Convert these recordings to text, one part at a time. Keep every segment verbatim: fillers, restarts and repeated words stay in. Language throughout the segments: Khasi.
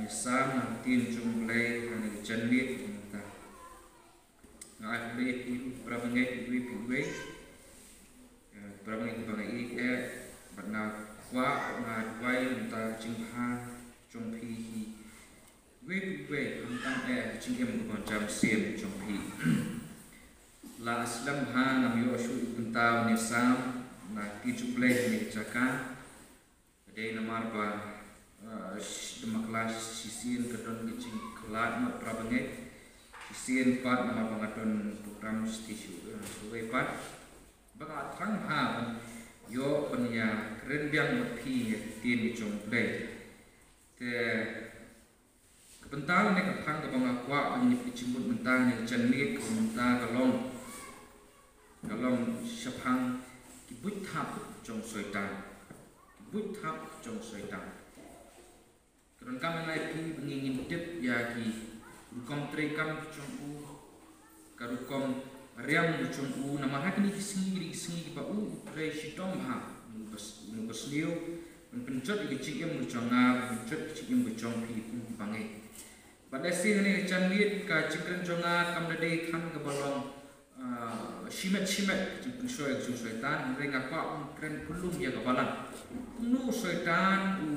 Psalm nineteen jong U Blei ha kane ka janmiet mynta. Nga ai khublei ïa phi para bangeit iwei pa iwei. Ïa para bangeit ba nga ïeit eh, bad nga kwah nga duwai mynta ka jingbha jong phi hi. Iwei pa iwei, khamtam eh ka jingim kaba jam sien jong phi. La slem ha ngam ïoh shuh ïa u bynta une u Psalm, nga kti jong U Blei ha kane ka jaka. Ka dei namar ba, ah, sh-, da ma klas shisien ka don ka jingkhlad na para bangeit. Shisien pat namar ba nga don program shisien, ah, shuwei pat. Ba nga thrang bha ban ïoh ban ïa kren biang bad phi ïa ka ktien ka jong U Blei. Te ka bynta lane ka phang kaba nga kwah ban ïa pynjingmut mynta ne ka janmiet kaba mynta ka long, ka long shaphang ki buit thap jong Soitan. Ki buit thap jong Soitan. Ka donkam ïa ngi phi ba ngin tip ïa ki rukom treikam ki jong u, ka rukom riam ki jong u, namar ha kine ki sngi, ki sngi kiba u, u trei shitom bha, u bas-, u basniew, ban pynjot ïa ka jingim ka jong nga, ban pynjot ïa ka jingim ka jong phi kum ki bangeit. Bad lehse ha kane ka janmiet ka jingkren jong nga kam da dei than kaba long, ah, shimet shimet ka jingpynshoi ka jong Soitan, hynrei nga kwah ban kren kyllum ïa ka balang. Kumno u Soitan u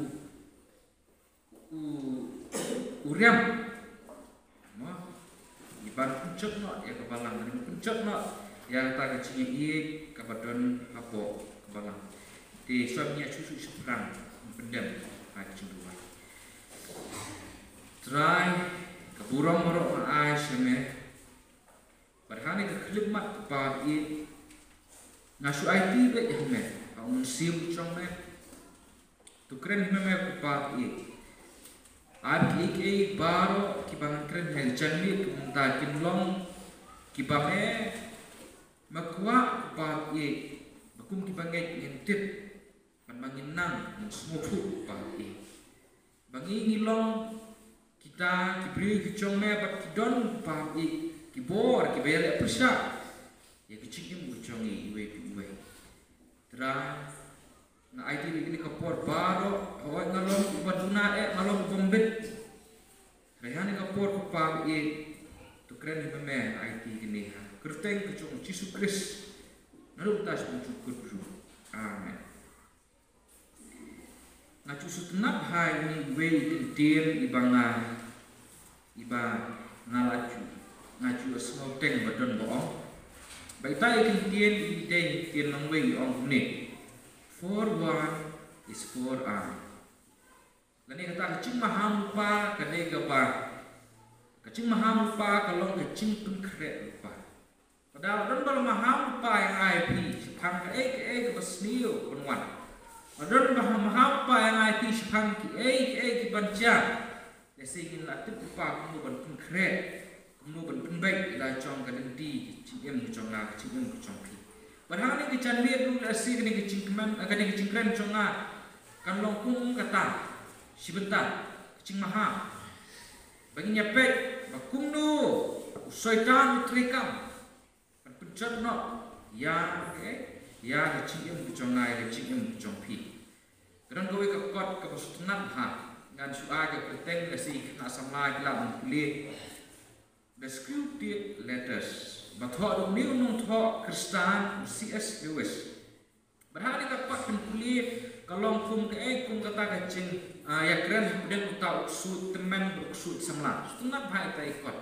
u, u riam. Mo, i ban pynjot noh ïa ka balang, i ban pynjot noh ïa kata ka jingïeit kaba don hapoh ka balang. Te shuwa ngin ïa shu shu shaphrang, pyndem ha ka jingduwai. Trai, ka burom baroh nga ai sha me. Bad ha kane ka khyllipmat ko Pa ïeit, nga shu aiti beit ïa me ha u Mynsiem jong me. To kren ïa me ko Pa ïeit. Ai ba kiei kiei baroh kiba ngan kren ha ka janmiet mynta kin long kiba me, me kwah ko Pa ïeit, ba kum ki bangeit ngin tip, bad ba ngin nang, ngin sngewthuh ko Pa ïeit. Ba ngi ngi long kita ki briew ki jong me bad ki don, Pa ïeit, ki bor kiba ïaleh pyrshah ïa ki jingim ki jong ngi iwei pa iwei. Trai, nga aiti ïa kane ka por baroh, hooid nga long uba duna eh, nga long uba mbit. Hynrei ha kane ka por ko Pa ïeit, to kren ïa me, nga aiti kane ha ka kyrteng ka jong u Jisu Khrist. Naduh mynta sha ban jukut ruh. Amen. Nga ju sngewtynnat bha ïa une uwei u kyntien iba nga, iba nga la ju, nga ju sngewteng ba don ba ong. Ba ita i kyntien i dei i kyntien nongwei i ong kumne. For one is for I. Lane kata ka jingmaham lypa ka dei kaba, ka jingmaham lypa ka long ka jingpynkhreh lypa. Lada la don ba la maham lypa ïa nga ïa phi shaphang kaei kaei kaba sniew ban wan, la don ba maham lypa ïa nga ïa phi shaphang kiei kiei ki ban jia, lehse ngin la tip lypa kumno ban pynkhreh, kumno ban pynbeit ïa la jong ka lynti ka jingim ka jong nga, ka jingim ka jong phi. Bad ha kane ka janmiet ruh lehse kane ka jingkmen, kane ka jingkren jong nga kan long kum kata, shi bynta ka jingmaham. Ba ngin ïa peit ba kumno u Soitan u treikam ban pynjot noh ïa, eh, ïa ka jingim ka jong nga, ïa ka jingim ka jong phi. Ka don kawei ka kot kaba sngewtynnat bha, ngan shu ai ka kyrteng, lehse ki khynnah samla ki lah ban pule. The Scripted Letters. Ba thoh da une u nongthoh Khristan u C S Lewis. Bad ha kane ka kot pynpule ka long kum kaei, kum kata ka jing, ah, ïakren hapdeng uta u ksuid tymmen bad u ksuid samla. Sngewtynnat bha ita i kot.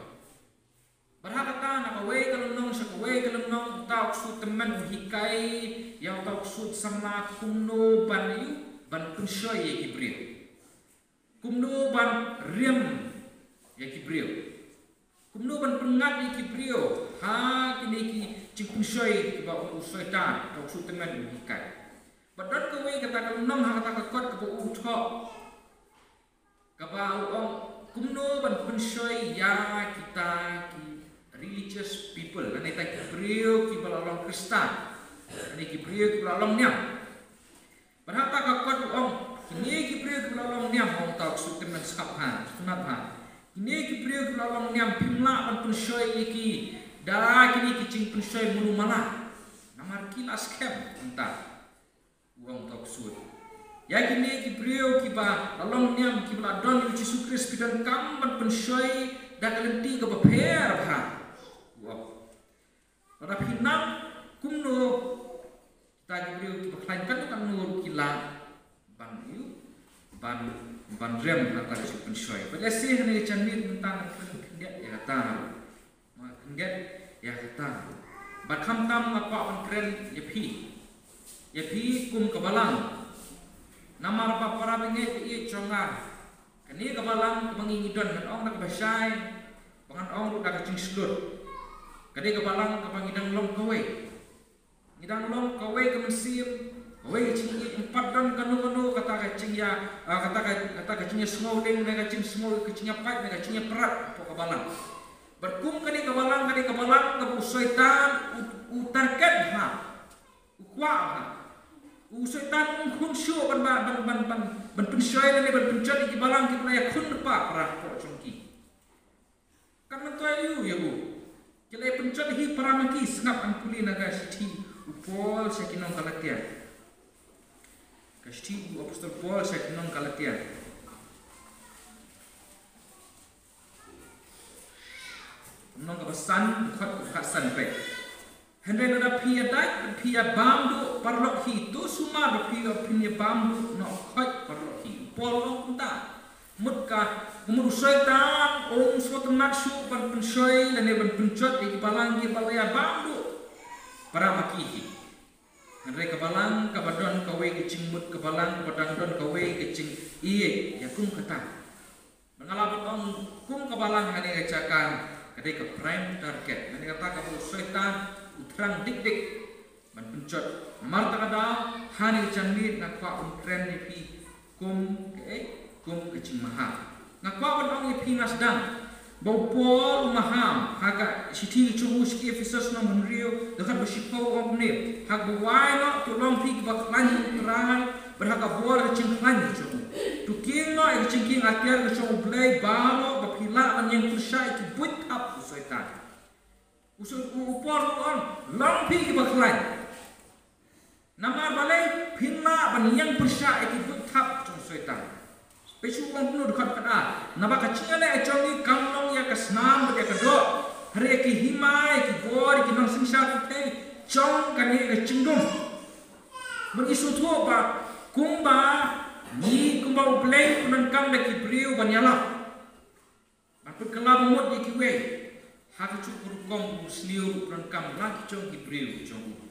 Bad ha kata na kawei ka lynnong sha kawei ka lynnong uta u ksuid tymmen u hikai ïa uta u ksuid samla kumno ban ïa, ban pynshoi ïa ki briew. Kumno ban riam ïa ki briew. Kumno ban pynngat ïa ki briew ha kine ki jingpynshoi kiba u Soitan, uta u ksuid tymmen u hikai. Bad don kawei kata ka lynnong ha kata ka kot kaba u thoh, kaba u ong kumno ban pynshoi ïa kita ki religious people, lane kita ki briew kiba la long Khristan, lane ki briew kiba la long niam. Bad ha kata ka kot u ong, kine ki briew kiba la long niam, ong uta u ksuid tymmen, sngap bha, sngap bha. Kine ki briew kiba la long niam phim lah ban pynshoi ïa ki da kine ki jingpynshoi malu mala. Namar ki la skhem, ong uta. U ong uta u ksuid. Ïa kine ki briew kiba la long niam, kiba la don ïa u Jisu Khrist, phi donkam ban pynshoi da ka lynti kaba pher bha. Wow. Lada phi nang kumno, kita ki briew kiba khlaiñ katno katno ruh ki lah ban ïoh, ban, ban rem ha kata ka jingpynshoi. Bad lehse ha kane ka janmiet mynta nga khyndiat ïa kata ruh. Nga khyndiat ïa kata ruh. Bad khamtam nga kwah ban kren ïa phi, ïa phi kum ka balang. Namar ba para bangeit ba ïeit jong nga, kane ka balang kaba ngi, ngi don, ngan ong da kaba shai, ba ngan ong ruh da ka jingshlur, ka dei ka balang kaba ngi dang long kawei. Ngi dang long kawei ka mynsiem, kawei ka jingïeit, ym pat don kano kano kata ka jingïa, ah, kata ka, kata ka jingïasngew lem, ne ka jingsngew, ka jingïapait, ne ka jingïaprat hapoh ka balang. Bad kum kane ka balang, kane ka balang kaba u Soitan u, u target bha, u kwah bha. U Soitan um khun shuh ban, ban, ban, ban, ban, ban pynshoi lane ban pynjot ïa ki balang kiba la ïakhun lypa para hapoh jong ki. Kan myntoi aïu ïa u? Ki la pynjot hi para ma ki. Sngap, ngan pule na ka shithi u Paul sha ki nong Galatia. Ka shithi u Apostol Paul sha ki nong Galatia. Nong kaba san, dkhot kaba khatsan peit. Hynrei lada phi ïa dait, phi ïa bam duh paralok hi, to sumar ba phi ïa, phin ïa bam duh noh khoit paralok hi. U Paul u ong kumta. Mut ka, mut u Soitan um sngewtynnat shuh ban pynshoi lane ban pynjot ïa ki balang kiba la ïa bam duh para ma ki hi. Hynrei ka balang kaba don kawei ka jingmut, ka balang kaba dang don kawei ka jingïeit, ïa kum kata. Bad nga lah ban ong kum ka balang ha kane ka jaka ka dei ka prime target. Namar kata kaba u Soitan u thrang dik dik ban pynjot. Namar kata ka daw ha kane ka janmiet nga kwah ban kren ïa phi kum kaei, kum ka jingmaham. Nga kwah ban ong ïa phi nga sdang ba u Paul u maham ha ka shithi ka jong u sha ki Ephesos lynnong hynriew, dkhot ba shiphew, u ong kumne: Haba wai noh, to long phi kiba khlaiñ ha u Trai bad ha ka bor ka jingkhlaiñ ka jong u. To kieng noh ïa ka jingkieng atiar ka jong U Blei baroh, ba phi lah ban ïeng pyrshah ïa ki buit thap u Soitan. U Soi-, u, u Paul u ong, long phi kiba khlaiñ. Namar balei? Phin lah ban ïeng pyrshah ïa ki buit thap jong u Soitan. Peit shuh u ong kumno, dkhot khatar: Naba ka jingïaleh ka jong ngi kam long ïa ka snam bad ïa ka doh, hynrei ïa ki hima, ïa ki bor, ïa ki nongsynshar pyrthei jong kane ka jingdum. Bad ngi sngewthuh ba kumba ngi, kumba U Blei u pyndonkam da ki briew ban ïalap, ban pynkylla ba mut ïa kiwei, ha kajuh ka rukom u sniew ruh u pyndonkam la ki jong ki briew ki jong u.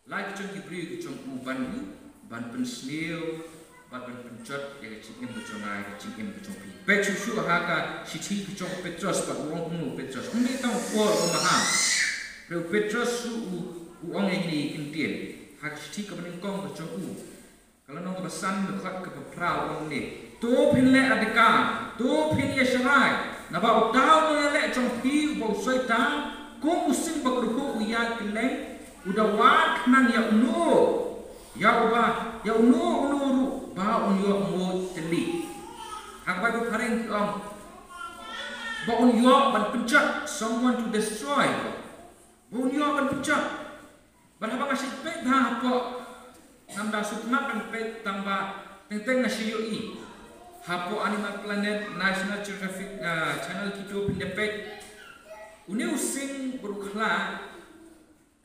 La ki jong ki briew ki jong u ban ïa, ban pynsniew bad ban pynjot ïa ka jingim ka jong nga, ïa ka jingim ka jong phi. Peit shuh shuh ha ka shithi ka jong u Petros, bad u ong kumno u Petros. Um dei tang u Paul u maham. Hynrei u Petros ruh u, u ong ïa kine ki kyntien ha ka shithi kaba nyngkong ka jong u. Ka lynnong kaba san, dkhot kaba phra, u ong kumne: To phin leh adkar, to phin ïasharai, naba uta u nongïaleh jong phi uba u Soitan, kum u sing ba kyrhuh u ïaid kylleng, u da wad khnang ïa uno, ïa uba, ïa uno uno ruh ba un ïoh muid tylli. Ha ka Baibl phareng ki ong ba un ïoh ban pynjot, someone to destroy. Ba un ïoh ban pynjot. Bad haba nga shait peit ha, hapoh, ngam da sngewtynnat ban peit tang ba teng teng nga shu ïohi hapoh Animal Planet, National Geographic, ah, channel, kito phin da peit. Une u sing bad u khlad,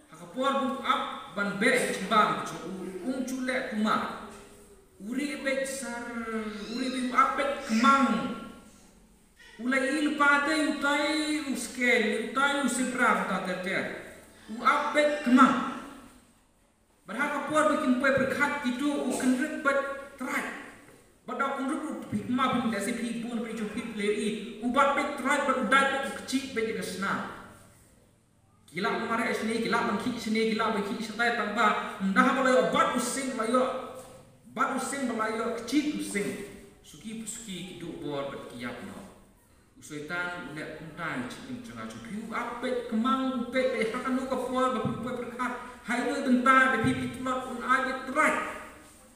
ha ka por ba u ap ban beh ïa ka jingbam ka jong u, um ju leh kumar. U rieh beit sar, u rieh beit, u ap beit kmang. U la ïohi lypa te, utai u skel, utai u sibra, uta ter ter. U ap beit kmang. Bad ha ka por ba kim poi pyrkhat kito, u kynrit beit trai. Bad da u kynrit ruh, phi kynmaw, phi, lehse phi bun, phi jong phi phi la ïohi, u bat beit trai, bad u dait beit, u kjih beit ïa ka snam. Ki lah ban mareh shane, ki lah ban khih shane, ki lah ban khih shatai, tang ba ynda haba la ïoh bat u sing, la ïoh bat u sing, ba la ïoh kjih u sing, suki pa suki ki duh bor bad ki ïap noh. U Soitan u leh kumta ïa ka jingim jong nga jong phi. U ap beit kmang, u peit beit ha kano ka por ba phi poi pyrkhat, ha ino i bynta ba phi, phi tlot, un ai beit trai.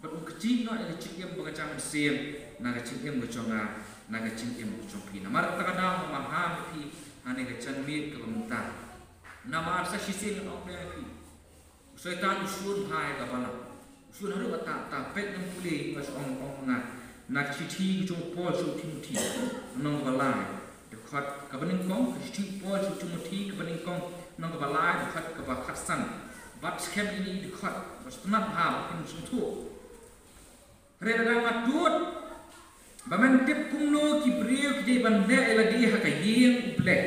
Bad un kjih noh ïa ka jingim ba nga jam mynsiem na ka jingim ka jong nga, na ka jingim ka jong phi. Namar kata ka daw nga maham ïa phi ha kane ka janmiet kaba mynta. Namar sa shisien ngan ong ïa phi, u Soitan u shun bha ïa ka balang. Shu naduh kata, ta peit ngan pule, ka shu ong, ong nga. Na ka shithi ka jong u Paul sha u Timothi, lynnong kaba lai, dkhot kaba nyngkong, ka shithi u Paul sha u Timothi, kaba nyngkong, lynnong kaba lai, dkhot kaba khatsan. Bad skhem ïa kine ki dkhot, bad sngewtynnat bha, ba phin sngewthuh. Hynrei lada nga tut ba men tip kumno ki briew ki dei ban leh ïa lade ha ka ïing U Blei,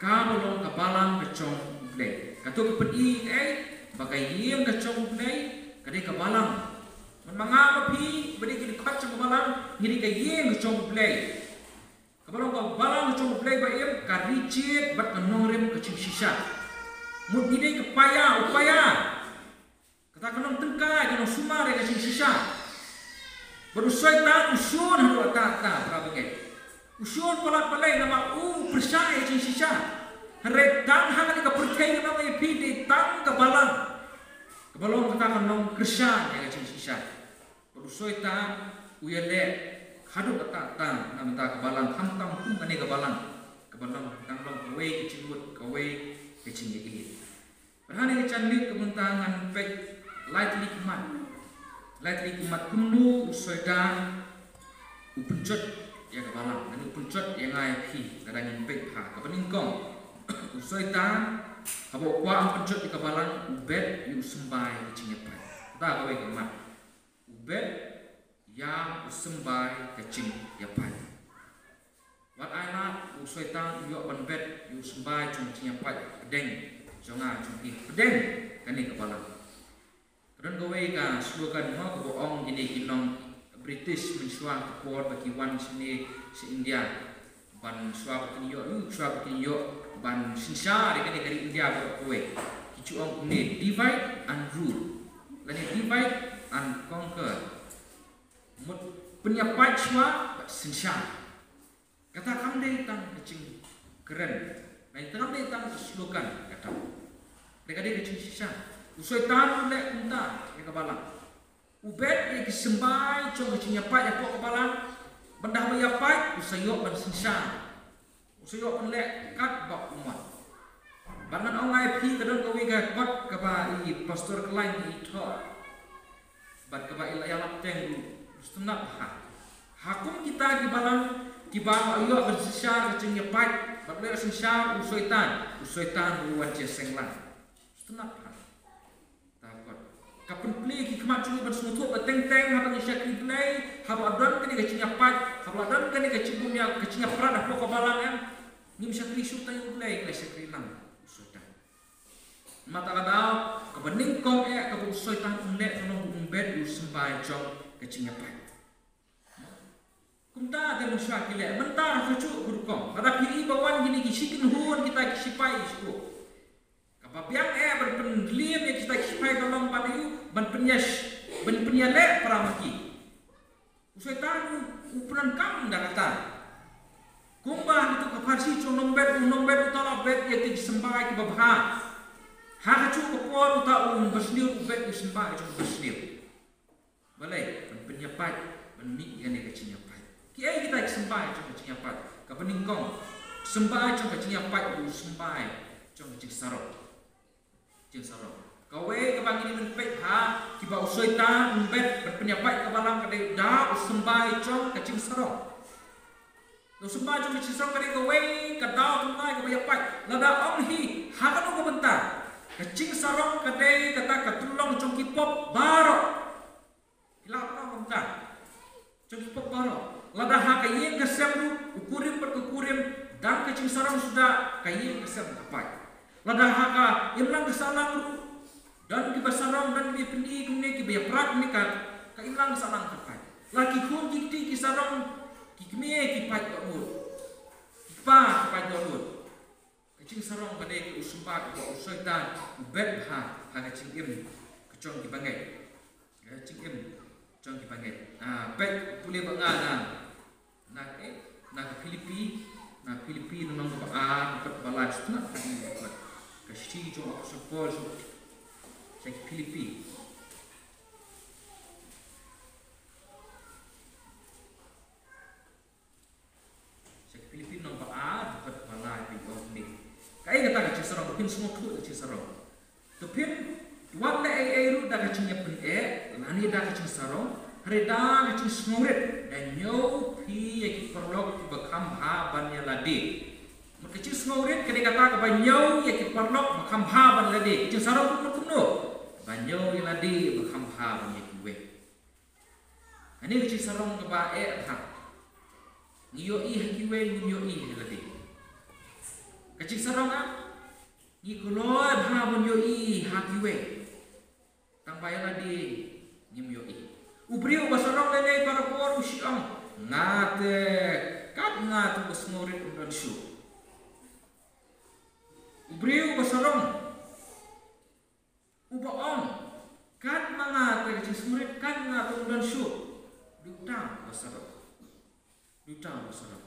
kaba long ka balang ka jong U Blei. Kato ka pyni ei, ba ka ïing ka jong U Blei ka dei ka balang. Bad ma nga ma phi ba dei ki dkhot jong ka balang, ngi dei ka ïing ka jong U Blei. Kaba long ka balang ka jong U Blei ba im, ka ri jied bad ka nongrim ka jingshisha. Mut ngi dei ka paia, u paia. Kata ka nongtyngkai, ka nongsumar ïa ka jingshisha. Bad u Soitan u shun haduh katta katta, para bangeit. U shun palat balei, namar u pyrshah ïa ka jingshisha. Hynrei tang ha kane ka pyrthei ka nong ïa phi dei tang ka balang. Kaba long kata ka nongkyrshan ïa ka jingshisha. Bad u Soitan u ïaleh haduh katta katta na bynta ka balang, khamtam kum kane ka balang. Kaba long, tang long kawei ka jingmut, kawei ka jingïeit. Bad ha kane ka janmiet ka mynta ngan peit lai tylli ki mat. Lai tylli ki mat kumno u Soitan u pynjot ïa ka balang, lane u pynjot ïa nga ïa phi, lada ngin peit bha. Kaba nyngkong, u Soitan haba u kwah ban pynjot ïa ka balang, u bet ïa u symbai ka jingïapait. Kata kawei ka mat. U bet ïa u symbai ka jingïapait. Wat ai lad u Soitan u ïoh ban bet ïa u symbai jong ka jingïapait hapdeng jong nga jong phi, hapdeng kane ka balang. Ka don kawei ka slogan mo kaba ong kine ki nong British mynshuwa ka por ba ki wan shane sha India. Ban shuwa ba kin ïoh, ïoh, shuwa ba kin ïoh ban synshar ïa kane ka ri India baroh kawei. Ki ju ong kumne, divide and rule. Lane divide and conquer. Mut pynïapait shuwa bad synshar. Kata kam dei tang ka jingkren. Lane kata kam dei tang ka slogan kata. Lane ka dei ka jingshisha. U Soitan u leh kumta ïa ka balang. U bet ïa ki symbai jong ka jingïapait hapoh ka balang. Bad haba ïapait u sa ïoh ban synshar. U sa ïoh ban leh katba u mon. Bad ngan ong ïa phi, ka don kawei ka kot kaba i Pastor Klein i thoh. Bad kaba i la ïalap teng ruh, sngewtynnat bha. Ha kum kita ki balang kiba ïoh ban synshar ka jingïapait, bad leh synshar u Soitan, u Soitan ruh u wan jingïaseng lang. Sngewtynnat bha. Ka pynplie ki khmat jong ngi ban sngewthuh ba teng teng haba ngi shakri Blei, haba la don kane ka jingïapait, haba la don kane ka jingbymïa, ka jingïaprat hapoh ka balang, em, ngim shakri shuh tang ïa U Blei, ngi la shakri lang ïa u Soitan. Namar kata ka daw kaba nyngkong eh kaba u Soitan un leh ka long ba un bet ïa u symbai jong ka jingïapait. Kumta te mynshuwa ki leh, mynta ruh ka juh ka rukom. Lada phi i ba wan kine ki shi kynhun kita ki shipai shuh. Kaba biang eh ban pynrem ïa kita ki shipai ka long ban ïa u, ban pynïa, ban pynïaleh para ma ki. U Soitan u, u pyndonkam da kata. Kumba hato ka pharshi jong u nongbet, u nongbet uta u la bet ïa ki symbai kiba bha. Ha kajuh ka por uta u basniew u bet ïa u symbai jong u basniew. Balei? Ban pynïapait, ban mih ïa kane ka jingïapait. Kiei kita ki symbai jong ka jingïapait? Kaba nyngkong, symbai jong ka jingïapait u symbai jong ka jingsarong. Jingsarong. Kawei kaba ngi dei ban peit ha kiba u Soitan u bet ban pynïapait ka balang ka dei da u symbai jong ka jingsarong. U symbai jong ka jingsarong ka dei kawei ka daw tynrai kaba ïapait. Lada ong hi ha kano ka bynta, ka jingsarong ka dei kata ka tyllong jong ki pop baroh. Ki la pyndonkam ka jong ki pop baroh. Lada ha ka ïing ka sem ruh, u kurim bad ka kurim, dang ka jingsarong suda, ka ïing ka sem ka pait. Lada ha ka imlang ka sahlang ruh, don kiba sarong, don kiba pyni kumne, kiba ïaprat kumne, ka, ka imlang ka sahlang ka pait. Lada ki khun ki kti ki sarong, ki kmie ki pait dohnud, ki kpa ki pait dohnud. Ka jingsarong ka dei ka u symbai uba u Soitan u bet bha ha ka jingim ka jong ki bangeit. Ka jingim jong ki bangeit. Ah, peit pule bad nga na, na, eh, na ka Philippi, na Philippi lynnong kaba ar, dkhot ba lai, sngewtynnat bha ïa ka, ka shithi jong u Apostol Paul sha, sha ki Philippi. Sha ki Philippi lynnong ba ar, dkhot ba lai, phi ong kumne. Kaei kata ka jingsarong, ba phin sngewthuh ka jingsarong. To phin, wat leh ei ruh da ka jingïapyneh lane da ka jingsarong, hynrei da ka jingsngewrit da ñiew phi ïa ki paralok kiba kham bha ban ïa lade. Mut ka jingsngewrit ka dei kata kaba ñiew ïa ki paralok ba kham bha ban ïa lade. Ka jingsarong ruh mut kumno? Ba ñiew ïa lade ba kham bha ban ïa kiwei. Kane ka jingsarong kaba eh bha. Ngi ïohi ha kiwei, ngim ïohi ha lade. Ka jingsarong ah, ngi kloi bha ban ïohi ha kiwei, tang ba ïa lade ngim ïohi. U briew uba sarong lei lei barabor u shu ong, nga te, kat nga te uba sngewrit ym don shuh. U briew uba sarong uba ong, kat ma nga te ka jingsngewrit, kat nga te ym don shuh. Dei uta uba sarong. Dei uta uba sarong.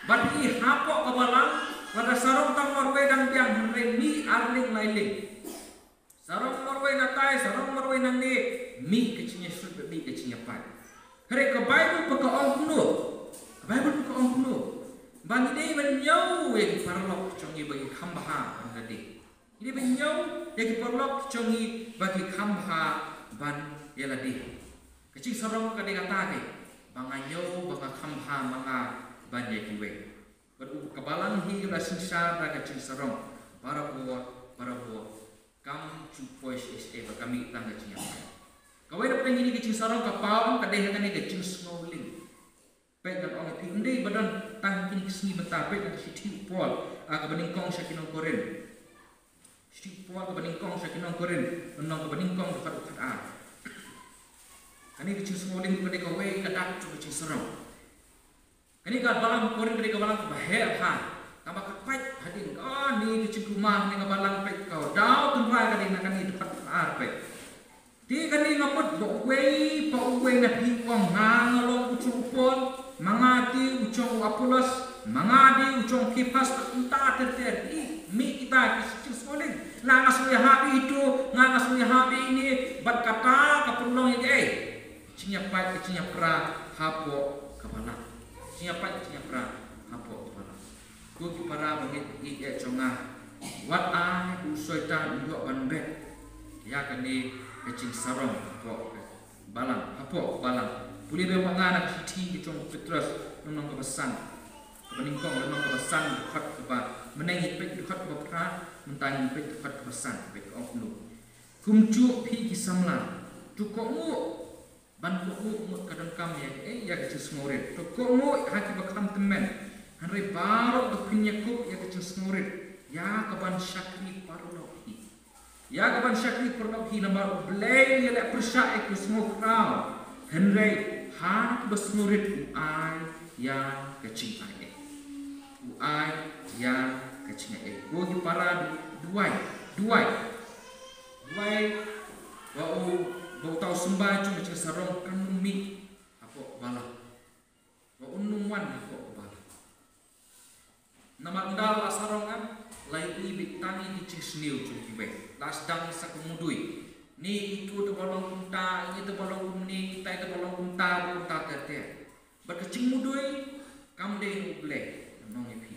Bad i hapoh ka balang, lada sarong tang marwei dang biang, hynrei mih ar lieng lai lieng. Sarong marwei na tai, sarong marwei na ne, mih ka jingïasut bad mih ka jingïapait. Hynrei ka Baibl pat ka ong kumno? Ka Baibl pat ka ong kumno? Ba ngi dei ban ñiew ïa ki paralok jong ngi ba ki kham bha ban ïa lade. Ngi dei ban ñiew ïa ki paralok jong ngi ba ki kham bha ban ïa lade. Ka jingsarong ka dei kata keiñ, ba nga ñiew ba nga kham bha ma nga ban ïa kiwei. Bad u ka balang hi ka la synshar da ka jingsarong barabor, barabor. Kam ju poi shisha ba ka mih tang ka jingïapait. Kawei na pdeng kine ki jingsarong ka paw ka dei ha kane ka jingsngewlem. Peit ngan ong ïa phi, ym dei ba don tang kine ki sngi mynta, peit na ka shithi u Paul, ah, kaba nyngkong sha ki nong Korinth. Shithi u Paul kaba nyngkong sha ki nong Korinth, lynnong kaba nyngkong dkhot u khatar. Kane ka jingsngewlem ka dei kawei ka dak jong ka jingsarong. Kane ka balang Korinth ka dei ka balang kaba heh bha. Tang ba ka peit hadien kane ka jingkulmar kane ka balang, peit ka daw tynrai ka dei na kane dkhot khatar, peit. Te kane nga mut ba uwei pa uwei na phi u ong, nga nga long u jong u Paul, ma nga te u jong u Apollos, ma nga te u jong u Kephas, bad kumta ter ter. I, mih kita ki jingsngewlem. Nga nga sngewhap ïa ito, nga nga sngewhap ïa ine, bad kata ka pynlong ïa kaei? Jingïapait, ka jingïapra hapoh ka balang. Jingïapait, ka jingïapra hapoh ka balang. Ko ki para bangeit, i eh jong nga, wat ai u Soitan u ïoh ban bet ïa kane ka jingsarong hapoh ka balang, hapoh ka balang. Pule biang ma nga na ka shithi ka jong u Petros, lynnong kaba san, kaba nyngkong, lynnong kaba san, dkhot kaba, mynne ngi peit dkhot kaba phra, mynta ngi peit dkhot kaba san, peit ka ong kumno. Kumjuh phi ki samla, to kohnguh ban kohnguh, mut ka donkam ïa kaei? Ïa ka jingsngewrit. To kohnguh ha kiba kham tymmen. Hynrei baroh to pynïakup ïa ka jingsngewrit, ïa kaban shakri paralok hi. Ïa kaban shakri paralok hi, namar U Blei u ïaleh pyrshah ïa kiba sngewkhraw. Hynrei ha kiba sngewrit u ai ïa ka jingaiei. U ai ïa ka jingaiei. Ko ki para, du-, duwai, duwai. Duwai ba u, ba uta u symbai jong ka jingsarong kan ym mih hapoh ka balang. Ba un ym wan hapoh ka balang. Namar ynda la sarong, em, la ïohi beit tang ïa ki jingsniew jong kiwei. La sdang sa ka mudui. Ni ito te ba long kumta, ine te ba long kumne, itai te ba long kumta, ba kumta ter ter. Bad ka jingmudui kam dei na U Blei, ngan ong ïa phi.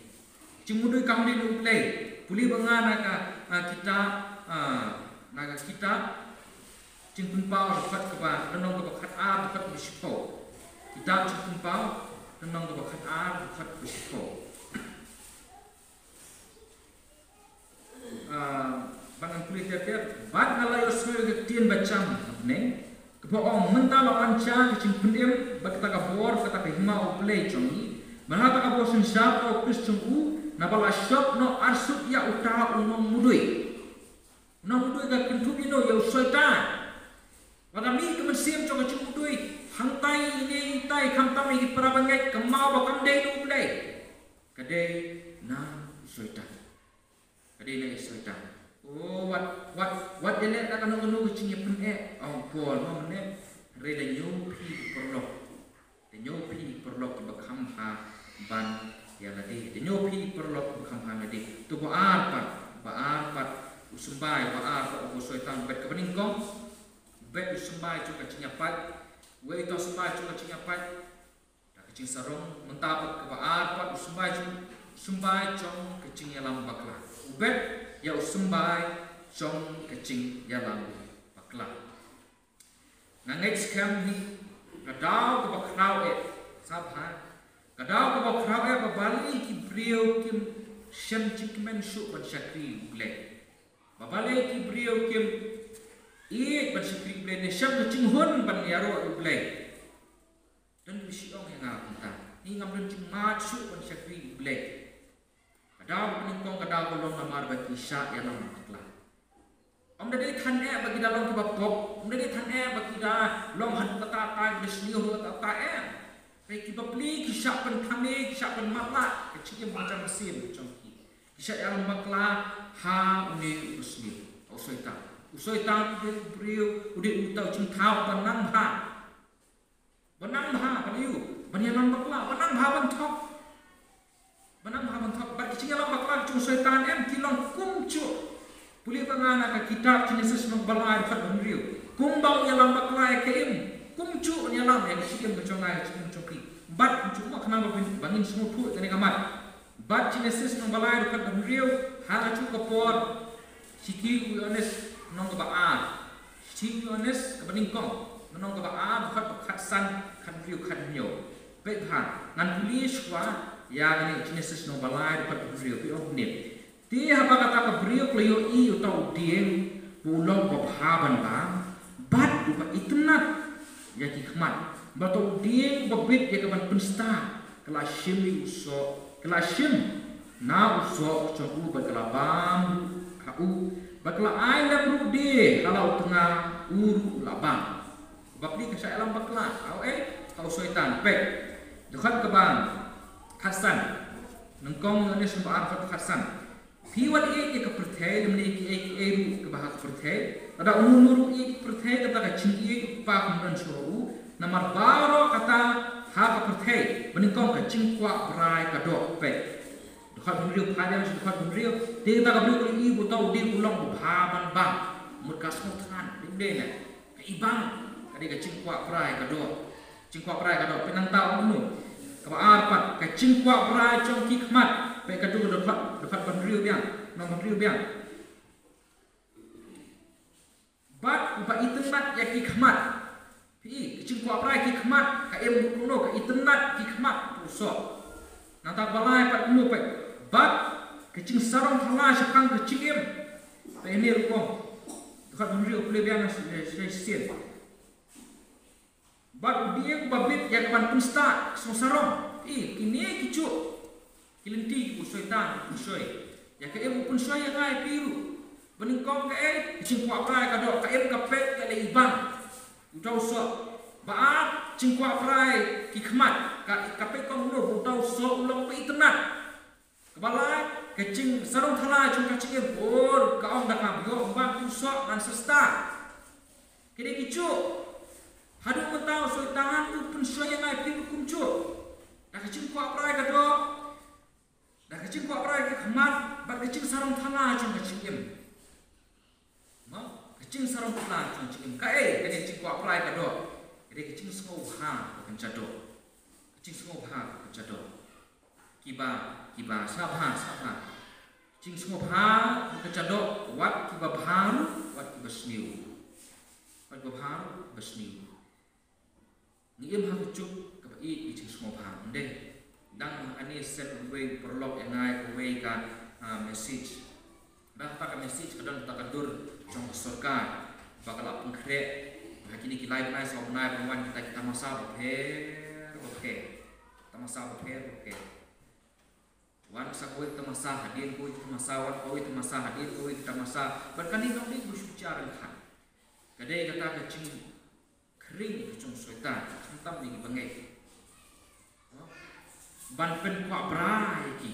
Jingmudui kam dei na U Blei. Pule ba nga na ka, ah, kitab, ah, na ka kitab Jingpynpaw dkhot kaba, lynnong kaba khatar dkhot kaba shiphew. Kitab Jingpynpaw, lynnong kaba khatar dkhot kaba shiphew. Ah, ba ngan pule ter ter, bad nga la ïohsngew ïa ka ktien ba jam ha bneng, kaba ong, mynta la wan sha ka jingpynim bad kata ka bor, kata ka hima U Blei jong ngi, bad ha kata ka bor synshar u Khrist jong u, naba la shop noh arsut ïa uta u nongmudui. U nongmudui ka kynthup ïa uno? Ïa u Soitan. Wat la mih ka mynsiem jong ka jingmudui, hangtai ine itai, khamtam ïa ki para bangeit, ka maw ba kam dei na U Blei. Ka dei na u Soitan. Ka dei na u Soitan. O, wat, wat, wat ïaleh da kano kano ka jingïapyneh, ong Paul, mo mynne, hynrei da ñiew phi ki paralok. Da ñiew phi paralok kiba kham bha ban ïa lade. Da ñiew phi paralok kiba kham bha lade. To ba ar pat, ba ar pat u symbai, ba ar pat u Soitan, bet kaba nyngkong, bet u symbai jong ka jingïapait. Wei uta u symbai jong ka jingïapait? Da ka jingsarong. Mynta pat kaba ar pat u symbai jong, symbai jong ka jingïalam bakla. U bet ïa u symbai jong ka jingïalam. bakla. Nga ngeit skhem hi ka daw kaba khraw eh, sngap bha, ka daw kaba khraw eh ba balei ki briew kim shem jingkmen shuh ban shakri U Blei. Ba balei ki briew kim ïeit ban shakri U Blei ne shem ka jinghun ban ïaroh U Blei. Don ba shu ong ïa nga kumta, ngi ngam don jingmad shuh ban shakri U Blei. Ka daw kaba nyngkong ka daw ka long namar ba ki shah ïalam bakla. Ym da dei than eh ba ki da long kiba pop, ym da dei than eh ba ki da long haduh katta katta, ki da sniew haduh katta katta, em. Hynrei ki bapli ki shah pynthame, ki shah pynmatlah ka jingim ka jong ka sien ka jong ki. Ki shah ïalam bakla ha une u basniew, ha u Soitan. U Soitan u dei u briew, u dei uta u jingthaw ba nang bha. Ba nang bha ban ïoh, ban ïalam bakla, ba nang bha ban thok. Ba nang bha ban thok, bad ki jingïalam bakla jong u Soitan em ki long kumjuh. Pule ba nga na ka kitab Genesis lynnong ba lai dkhot ba hynriew. Kumba u ïalam bakla ïa ka im, kumjuh un ïalam ïa ka jingim ka jong nga, ïa ka jingim jong phi. Bad kumjuh mo khnang ba ngin, ba ngin sngewthuh ïa kane ka mat. Bad Genesis lynnong ba lai dkhot ba hynriew, ha kajuh ka por, Shithi u Ïoannis lynnong kaba ar. Shithi u Ïoannis kaba nyngkong, lynnong kaba ar, dkhot ba khatsan, khathynriew, khathynñiew. Peit bha, ngan pule shuwa ïa kane Genesis lynnong ba lai, dkhot ba hynriew, phi ong kumne. Te haba kata ka briew ka la ïohi ïa uta u dieng ba u long uba bha ban bam bad uba itynnad ïa ki khmat, bad uta u dieng uba bit ïa ka ban pynstad, ka la shim ïa u soh, ka la shim na u soh jong u bad ka la bam ruh ha u, bad ka la ai lem ruh de ha la u tnga, u ruh u la bam. Bapli ka shah ïalam bakla, ha u ei, ha u Soitan, peit. Dkhot kaba khatsan. Nyngkong Ïoannis lynnong ba ar dkhot khatsan. Phi wat ïeit ïa ka pyrthei lymne kiei kiei ruh kiba ha ka pyrthei. Lada uno uno ruh u ïeit ïa ka pyrthei, kata ka jingïeit U Kpa kam don shuh ha u. Namar baroh kata ha ka pyrthei, ba nyngkong ka jingkwah brai ka doh, peit. Dkhot ba hynriew, phai biang sha dkhot ba hynriew. Te kata ka briew ka la ïohi ba uta u dieng u long uba bha ban bam. Mut ka sngewthngan, dei ne em? Ka ibang, ka dei ka jingkwah brai ka doh. Jingkwah brai ka doh, peit nangta ong kumno. Kaba ar pat, ka jingkwah brai jong ki khmat. Peit kato ka dkhot, dkhot ba hynriew biang, lynnong ba hynriew biang. Bad uba itynnad ïa ki khmat. Phi i, ka jingkwah brai ki khmat, ka im kumno, ka itynnad ki khmat, u soh. Nangta ba lai pat kumno peit. Bad ka jingsarong thala shaphang ka jingim. Peit hangne ruh ong. Dkhot ba hynriew, pule biang na shisien. Bad u dieng uba bit ïa ka ban pynstad, ka song sarong. I, kine kijuh ki lynti kiba u Soitan u pynshoi. Ïa ka im u pynshoi ïa nga ïa phi ruh. Ba nyngkong kaei, ka jingkwah brai ka doh, ka im ka peit ka la ibang. Uta u soh. Ba ar, jingkwah brai ki khmat, ka, ka peit kumno ba uta u soh u long uba itynnad. Kaba lai, ka jingsarong thala jong ka jingim. Or, ka ong da kaba ïoh bad u soh ngan sa stad. Kine kijuh. Haduh mynta u Soitan u pynshoi ïa nga ïa phi kumjuh. Da ka jingkwah brai ka doh. Da ka jingkwah brai ki khmat, bad ka jingsarong thala jong ka jingim. Mo, ka jingsarong thala jong ka jingim. Kaei, kane ka jingkwah brai ka doh. Kane ka jingsngewbha ka pynjadoh. Ka jingsngewbha ka pynjadoh. Kiba, kiba, sngap bha, sngap bha. Jingsngewbha, ka jadoh, wat kiba bha ruh, wat kiba sniew. Wat kiba bha ruh, kiba sniew. Ngi im ha ka juk, kaba ïeit, ka jingsngewbha, ym dei. Dang ha kane send uwei u paralok ïa nga kawei ka, ah, message. Ba kata ka message ka don kata ka dur jong ka sorkar. Ba ka la pynkhreh. Ha kine ki lai bnai saw bnai ban wan kita ki tamasa bapher bapher. Tamasa bapher bapher. Wan sa kawei ka tamasa, hadien kawei ka tamasa, wan kawei ka tamasa, hadien kawei ka tamasa. Bad kane kam dei ba shu jia ryngkat. Ka dei kata ka jingkhring ka jong u Soitan, khamtam ïa ki bangeit. Ban pynkwah brai ïa ki.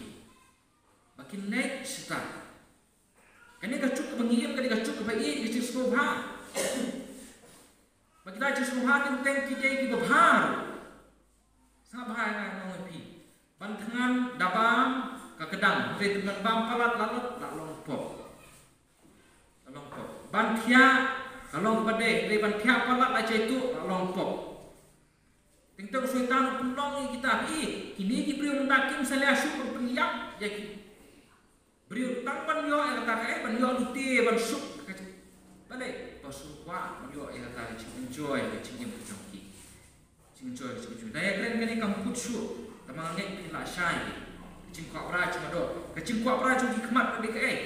Ba kin leit shata. Kane ka juk kaba ngi im, kane ka juk kaba ïeit, ka jingsngewbha. Ba kita jingsngewbha teng teng ki dei kiba bha. Sngap bha nga ong ïa phi. Ban thngan da bam ka kdang, hynrei tang ban bam palat la long, la long pop. La long pop. Ban thiah, la long kaba dei, hynrei ban thiah palat la jai tuh, la long pop. Teng teng u Soitan u pynlong ïa kita, phi i, kine ki briew mynta kim sa leh shuh ban pynïap ïa ki briew tang ban ïoh ïa kata kaei, ban ïoh lute, ban suk. Balei? Ba Shu kwah ban ïoh ïa kata ka jing enjoy ka jingim ka jong ki. Jing enjoy ka jing enjoy. Da ïa kren kane kam kut shuh. Tangba nga ngeit phi la shai. Ka jingkwah brai jong ka doh. Ka jingkwah brai jong ki khmat ka dei kaei?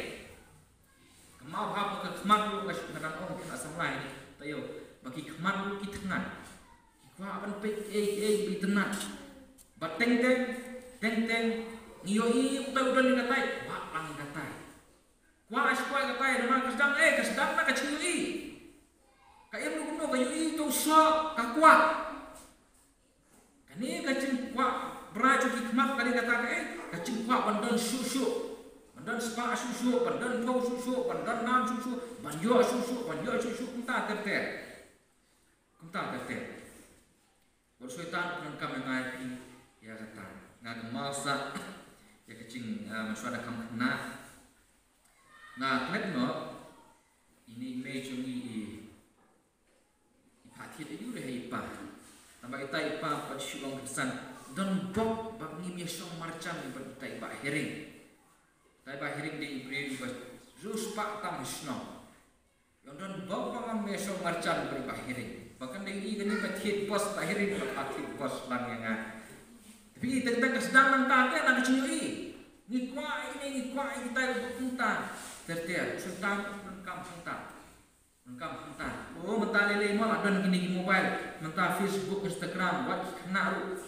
Ka map hap ka khmat ruh ka shu ka dang ong ki la samla ïa. Taïew ba ki khmat ruh ki thngan. Ki kwah ban peit kiei kiei ba itynnat. Ba teng teng teng teng ngi ïohi utai u don ïa katai. Kwah lang ïa katai. Kwah shu kwah ïa katai, namar ka sdang, eh, ka sdang na ka jingïohi. Ka im ruh kumno, ka ïohi to shuh, ka kwah. Kane ka jingkwah brai jong ki khmat ka dei kata kaei, ka jingkwah ban don shuh shuh. Ban don spah shuh shuh, ban don phew shuh shuh, ban don nam shuh shuh, ban ïoh shuh shuh, ban ïoh shuh shuh, kumta ter ter. Kumta ter ter. Bad u Soitan u pyndonkam ïa nga ïa phi ïa kata. Nga kynmaw sa ïa ka jing, ah, mynshuwa da kham khynnah. Nga klet noh ine i mei jong ngi i, i phah thied aïu re ha i pa. Tangba itai i pa pat shu ong kynsan, don bok ba ngim ïashong marjan bad itai i Bah Hering. Itai i Bah Hering dei i briew iba riewspah tam ha shnong. Ïa don bok ba ngam ïashong marjan bad i Bah Hering. Ba kan dei i kane ba thied bos Bah Hering, ba thied bos lang ïa nga. Tapi i teng teng ka sdang nangta te na ka jingïohi. Ngi kwah ine, ngi kwah ine, kitai bok nangta. Ter ter, u Soitan u pyndonkam hangta. Pyndonkam hangta. Oh, mynta lei lei mo la don kine ki mobile. Mynta Facebook, Instagram, wat ki khynnah ruh.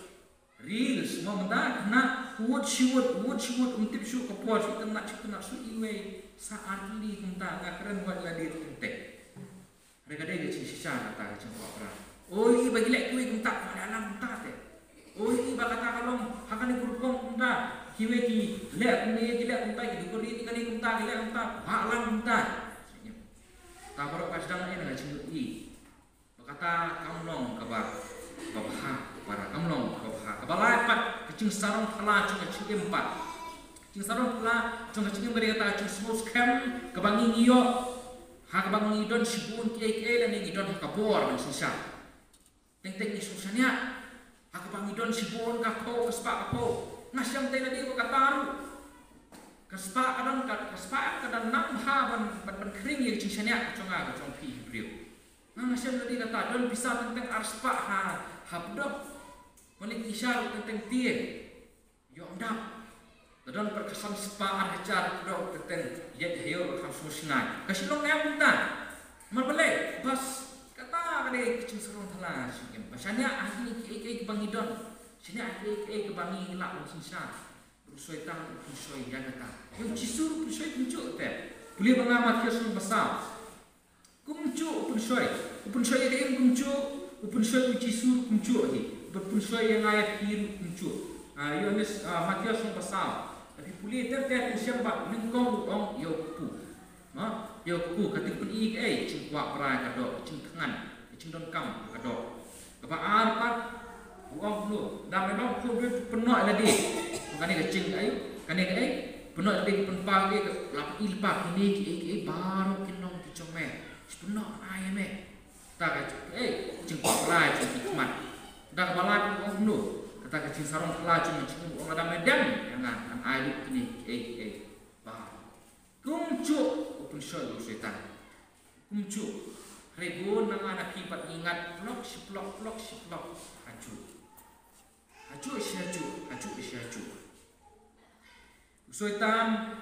Reels, mo mynta khynnah, u wut shi wut, u wut shi wut, um tip shuh ka por, shu tynnat, shu tynnat, shu iwei, sa ar tylli kumta, nga kren wat lade teng teng. Hynrei ka dei ka jingshisha kata ka jingkwah brai. Oi, i ba ngi leh kiwei kumta, kwah leh lang kumta te. Oi, i ba kata ka long, ha kane ka rukom kumta, kiwei ki leh kumne, ki leh kumta, ki dukri, ki kane kumta, ki leh kumta, kwah lang kumta. Ta baroh ka sdang na ka jingïohi. Ba kata kam long kaba, kaba bha, para kam long kaba bha. Kaba lai pat, ka jingsarong phylla jong ka jingim pat. Ka jingsarong phylla jong ka jingim ka dei kata ka jingsngew skhem, kaba ngi ïoh ha kaba ngi don shibun kiei kiei lane ngi don ha ka bor ban synshar. Teng teng ngi sngewshaniah ha kaba ngi don shibun ka phew, ka spah ka phew. Nga shem te lade ba kata ruh. Ka spah ka don ka, ka spah ka don nang bha ban, ban, ban khring ïa ka jingshaniah ka jong nga ka jong phi briew. Nga, nga shem lade kata, don pisa teng teng ar spah ha, ha pdok. Pynleit isha ruh teng teng tieng. Ïoh ym dap. Lada don pat ka san spah ar hajar ha pdok teng teng. Ïa ka heo ruh kham sngewsynei. Ka shu long em kumta. Namar balei, bas, kata ka dei ka jingsarong phylla jong ka jingim. Ba shaniah ha kine kiei kiei kiba ngi don. Shaniah ha kiei kiei kiba ngi lah ban synshar. U Soitan u pynshoi ïa kata. Ïa u Jisu u pynshoi kumjuh te. Pule ba nga Mathaios lynnong ba saw. Kumjuh u pynshoi. U pynshoi ïa ka ïing kumjuh, u pynshoi u Jisu kumjuh hi. Bad u pynshoi ïa nga ïa phi ruh kumjuh. Ah, Ïoannis, ah, Mathaios lynnong ba saw. Lada phi pule ter ter phin shem ba nyngkong u ong ïa u kpu. Mo, ïa u kpu, ka tip pyn-i kaei, jingkwah brai ka doh, jingthngan, jingdonkam ka doh. Kaba ar pat, u ong kumno, da me long khublei pynnoh ïa lade. Kane ka jing aïu, kane kaei, pynnoh ïa lade, pynpaw ïa lade, ka la pyn-i lypa kine kiei kiei baroh kin long ki jong me. Shi pynnoh ai ïa me. Kata ka jing, eh, jingkwah brai jong ki khmat. Da kaba lai u ong kumno, kata ka jingsarong phylla jong me jingim u ong lada me dem ïa nga, ngan ai lut kine kiei kiei baroh. Kumjuh u pynshoi u Soitan. Kumjuh. Hynrei bun na nga na phi pat ngi ngat plok shi plok, plok shi plok. Hajuh. Hajuh shi hajuh, hajuh shi hajuh. U Soitan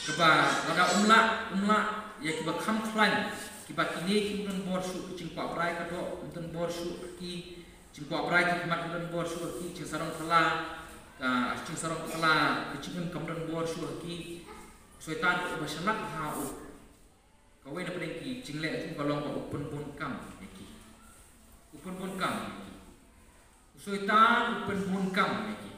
kaba lada um lah, um lah ïa kiba kham khlaiñ, kiba kine kim don bor shuh, ki jingkwah brai ka doh, kim don bor shuh, ki jingkwah brai ki khmat kim don bor shuh, ki jingsarong phylla, ka jingsarong phylla, ki jingim kam don bor shuh, ki Soitan u ba shalak ha u. Kawei na pdeng ki jingleh jong ka long ba u pynbun kam ïa ki. U pynbun kam ïa ki. U Soitan u pynbun kam ïa ki.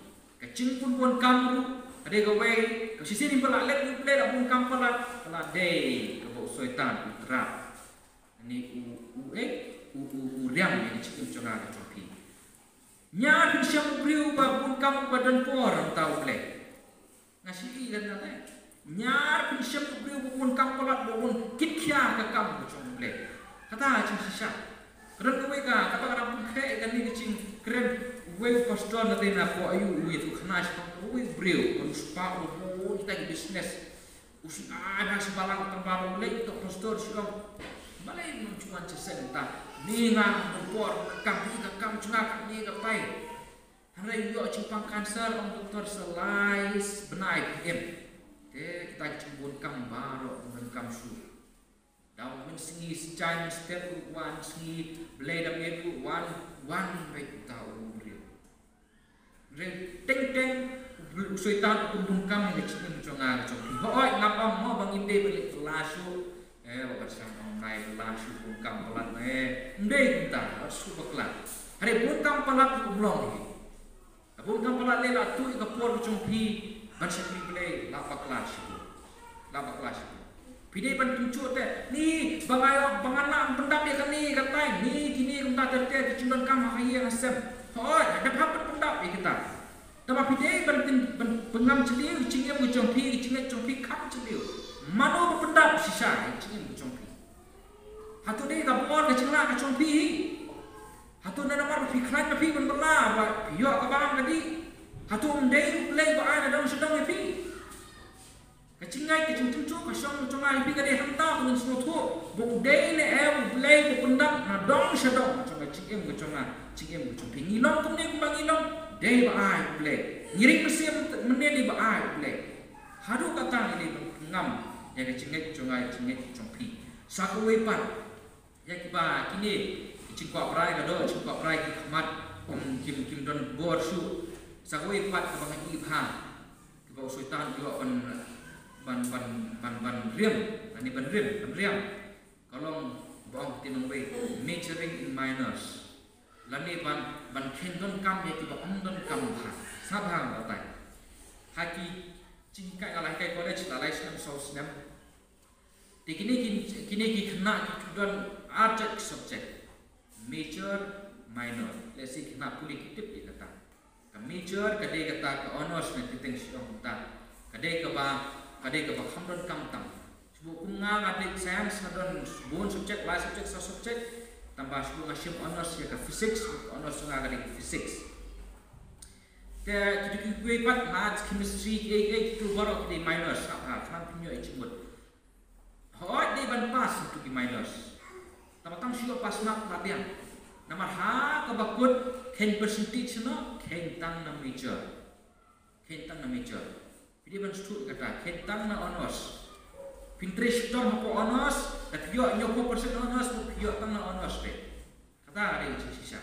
Ka jingpynbun kam ruh ka dei kawei ka shisien ba la leh u Blei la bun kam palat ka la dei kaba u Soitan u trap. Ni u u eh u u u riam ïa ka jingim jong nga ka jong phi. Ñiar phin shem u briew ba bun kam ba don por hangta u Blei. Nga shu i lem na te. Ñiar phin shem u briew ba bun kam palat ba bun kit khia ka kam ka jong u Blei. Kata ka jingshisha. Ka don kawei ka, kata ka dang pynkheh ïa kane ka jingkren uwei u pastor na te na pdeng aïu u ïathuhkhana shaphang uwei u briew, ba u spah u bun kita ki business. U shu ai bha sha balang tang ba u leit u pastor shu ong. Balei ym ju wan shisien mynta? Ni nga, nga por kam, ni ka kam jong nga, ni ka tai. Hynrei ïoh jingpang cancer, ong doktor, sa lai bnai phi im. Te kita ki jingbun kam baroh ym donkam shuh. Da wan mynsngi, sa jai mynstep ruh wan, sngi Blei da miet ruh wan, wan beit uta u briew. Hynrei teng teng u Soitan u pynbun kam ïa ka jingim jong nga jong phi. Hooid, ngam ong mo ba ngim dei ban leit bylla shuh. Eh, ba ban sdang ong nai bylla shuh, bun kam palat, eh, ym dei kumta, shuh bakla. Hynrei bun kam palat ruh ym long hi. Bun kam palat lei, la tuh ïa ka por ka jong phi ban shakri Blei, la bakla shibun. La bakla shibun. Phi dei ban pynjot te, ni ba nga ïoh, ba ngan lah ban pyndap ïa kane ka tai, ni kine kumta ter ter ki jingdonkam ha ka ïing ha sem. Hooid, dep hap ban pyndap ïa kita. Tangba phi dei ban pyn, ban pyngam jylliew ka jingim ka jong phi, ka jingngeit jong phi kam jylliew. Mano ba pyndap shisha ïa ka jingim ka jong phi? Hato dei ka bor ka jinglah ka jong phi hi? Hato na namar ba phi khlaiñ ba phi ban bylla ba phi ïoh ka bam ka dih? Hato ym dei U Blei ba ai nadong shadong ïa phi? Ka jingngeit, ka jingtynjuh ka shong jong nga ïa phi ka dei hangta ba ngin sngewthuh ba u dei ne em U Blei ba pyndap nadong shadong jong ka jingim ka jong nga, jingim ka jong phi. Ngi long kumne kumba ngi long dei ba ai U Blei. Ngi rit mynsiem mynne dei ba ai U Blei. Haduh katta ngi dei ban pyngam ïa ka jingngeit jong nga, jingngeit jong phi. Sa kawei pat, ïa kiba kine ki jingkwah brai, ka dei jingkwah brai ki khmat, kum kim, kim don bor shuh. Sa kawei pat kaba nga ïohi bha, kiba u Soitan u ïoh ban, ban, ban, ban, ban riam, lane ban riam, ban riam. Ka long ba ong te nongwei, majoring in minors. Lane ban, ban kheiñ donkam ïa kiba ym donkam bha. Sngap bha nga batai. Ha ki jinghikai, nga la hikai college la lai snem, saw snem. Te kine ki, kine ki khynnah ki ju don ar jait ki subject. Major, minor. Lehse ki khynnah pule ki tip ïa kata. Ka major ka dei kata ka honours ne, te teng shu ong kumta. Ka dei kaba, ka dei kaba kham donkam tam. Shu kum nga, nga dei science, nga don bun subject, lai subject, saw subject. Tangba shu nga shim honours ïa ka physics, honours nga ka dei ka physics. Te kitu kiwei pat, maths, chemistry, kiei kiei kitu baroh ki dei minors, ha, ha, khnang phin ïoh ïa jingmut. Hooid, dei ban pass ïa kitu ki minors. Tangba tang shu ïoh pass mark la biang. Namar ha kaba kut, kheiñ percentage noh, kheiñ tang na major. Kheiñ tang na major. Phi dei ban sngewthuh ïa kata, kheiñ tang na honours. Phin trei shitom hapoh honours, da phi ïoh hynñiewphew percent honours, phi ïoh tang na honours te. Kata ka dei ka jingshisha.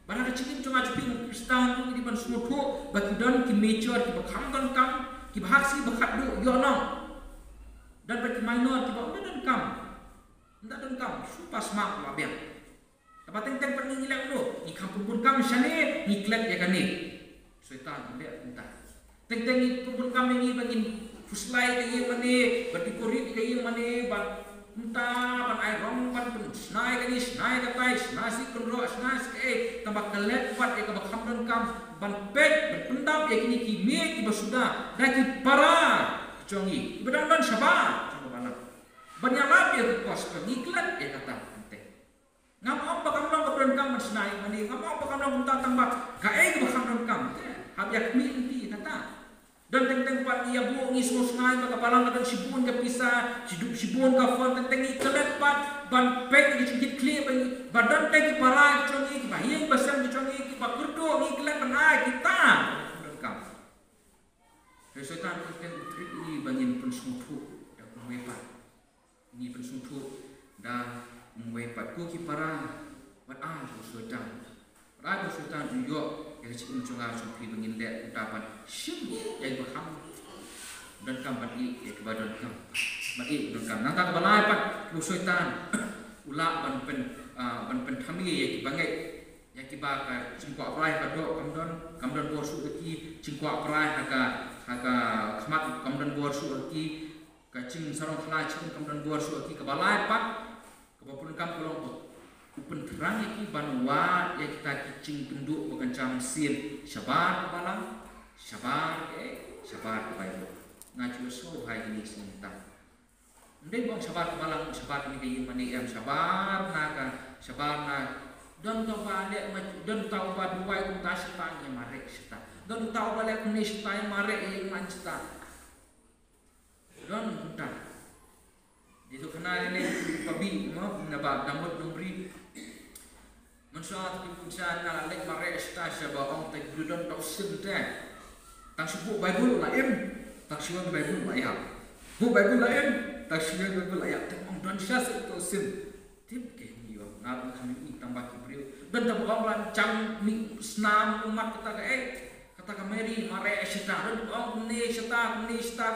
Bad ha ka jingim jong nga jong phi u Khristan ruh ngi dei ban sngewthuh ba ki don ki major kiba kham donkam, kiba ha ka sngi ba khatduh ïoh nong. Don bad ki minor kiba ym donkam. Ym donkam, shu pass mark la biang. Tangba teng teng pat ngi, ngi leh kumno? Ngi kham pynbun kam shane, ngi klet ïa kane. Soitan u leh kumta. Teng teng ngi pynbun kam ïa ngi ba ngin khuslai ïa ka ïing mane, ban pynkurit ïa ka ïing mane, ban kumta, ban ai rong, ban pynshna ïa kane, shna ïa katai, shna shi kynroh, shna shi kaei, tangba klet pat ïa kaba kham donkam, ban peit, ban pyndap ïa kine ki miej kiba suda, da ki para jong ngi, kiba dang don shabar jong ka balang. Ban ïalap ïa ka gospel, ngi klet ïa kata, teng teng. Ngam ong ba kam long kaba donkam ban shna ïing mane, ngam ong ba kam long kumta, tangba kaei kaba kham donkam te hap ïa khmih lynti kata. Don teng teng pat ngi ïa buh, ngi sngewsngew ba ka balang ka don shibun ka pisa, shibun, shibun ka phone, teng teng ngi klet pat ban peit ïa ka jingkitkhlieh ba ngi, ba don teng ki para ki jong ngi, kiba ïing ba sem ki jong ngi, kiba kyrduh, ngi klet ban ai kita. Kham donkam. Hynrei Soitan teng teng u treat ïa ngi ba ngin pynsngewthuh da kumwei pat. Ngi pynsngewthuh da kumwei pat, ko ki para, wat ai ba u Soitan, wat ai ba u Soitan u ïoh ïa ka jingim jong nga jong phi ba ngin leh kumta ban shim ïa kiba kham donkam, ban ïeh ïa kiba donkam, ban ïeh kiba donkam. Nangta kaba lai pat, u Soitan u lah ban pyn, ah, ban pynthame ïa kiba ngeit, ïa kiba ka jingkwah brai ka doh kam don, kam don bor shuh ïa ki, jingkwah brai ha ka, ha ka khmat kam don bor shuh ïa ki. Ka jingsarong khlaiñ kam don bor shuh ïa ki. Kaba lai pat, kaba pyndonkam ka long ba u pynthrang ïa ki ban wad ïa kita ki jingkynduh ba kynja mynsiem shabar ka balang, shabar ka, eh, shabar ka Baibl. Nga ju ïohsngew bha ïa kine ki sngi mynta. Ym dei ba ong shabar ka balang, shabar kane ka ïing mane, em, shabar na ka, shabar na, don uta uba leh ma, don uta uba duwai kumta shata, ïa mareh shata. Don uta uba leh kumne shata, ïa mareh ïa ïing man shata. Don kumta. Dei to khana lei lei pa bi mo na ba damot dong bri. Mynshuwa to ki pun sha na lek mareh shata sha ba ong te ki don to sim te. Tang shu buh Bible la im, tang shu wan Bible la ïap. Buh Bible la im, tang shu wan Bible la ïap. Te ong don sha se to sim. Tip ke hum ïoh, nga ba kham ïoh tang ba ki briew. Don ta ba ong la jam ni snam umat kata ka eh. Kata ka Mary mareh shata. Don ta ba ong ne shata, ne shata.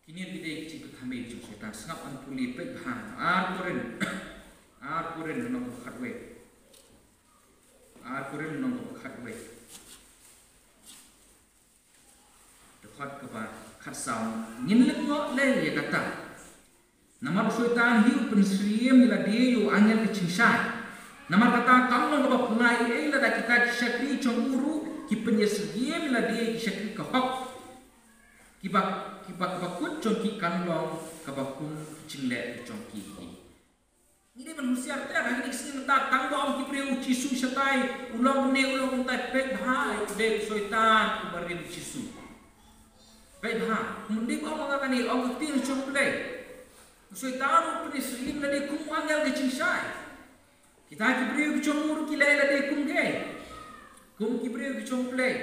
Kine ki dei ki jingpynthymmai jong Soitan. Sngap ban pule peit bha. Ar Korinth. Ar Korinth lynnong kaba khatwei. Ar Korinth lynnong kaba khatwei. Dkhot kaba khatsaw. Ngin lyngngoh lei ïa kata. Namar u Soitan hi u pynsyriem ïa lade ïa u angel ka jingshai. Namar kata kam long kaba pynlait ei ei lada kita ki shakri jong u ruh ki pynïasyriem ïa lade ki shakri ka hok. Kiba, kiba, kiba kut jong ki kan long kaba kum jingleh jong ki hi. Ngi dei ban husiar te ha kine ki sngi mynta tang ba ong ki briew u Jisu shatai, u long kumne, u long kumtai, peit bha, u dei u Soitan uba rim u Jisu. Peit bha, ym dei ba ong nga kane, ong ka ktien jong U Blei. U Soitan u pynsyriem lade kum u angel ka jingshai. Kita ki briew ki jong u ruh ki leh lade kum ki, kum ki briew ki jong U Blei.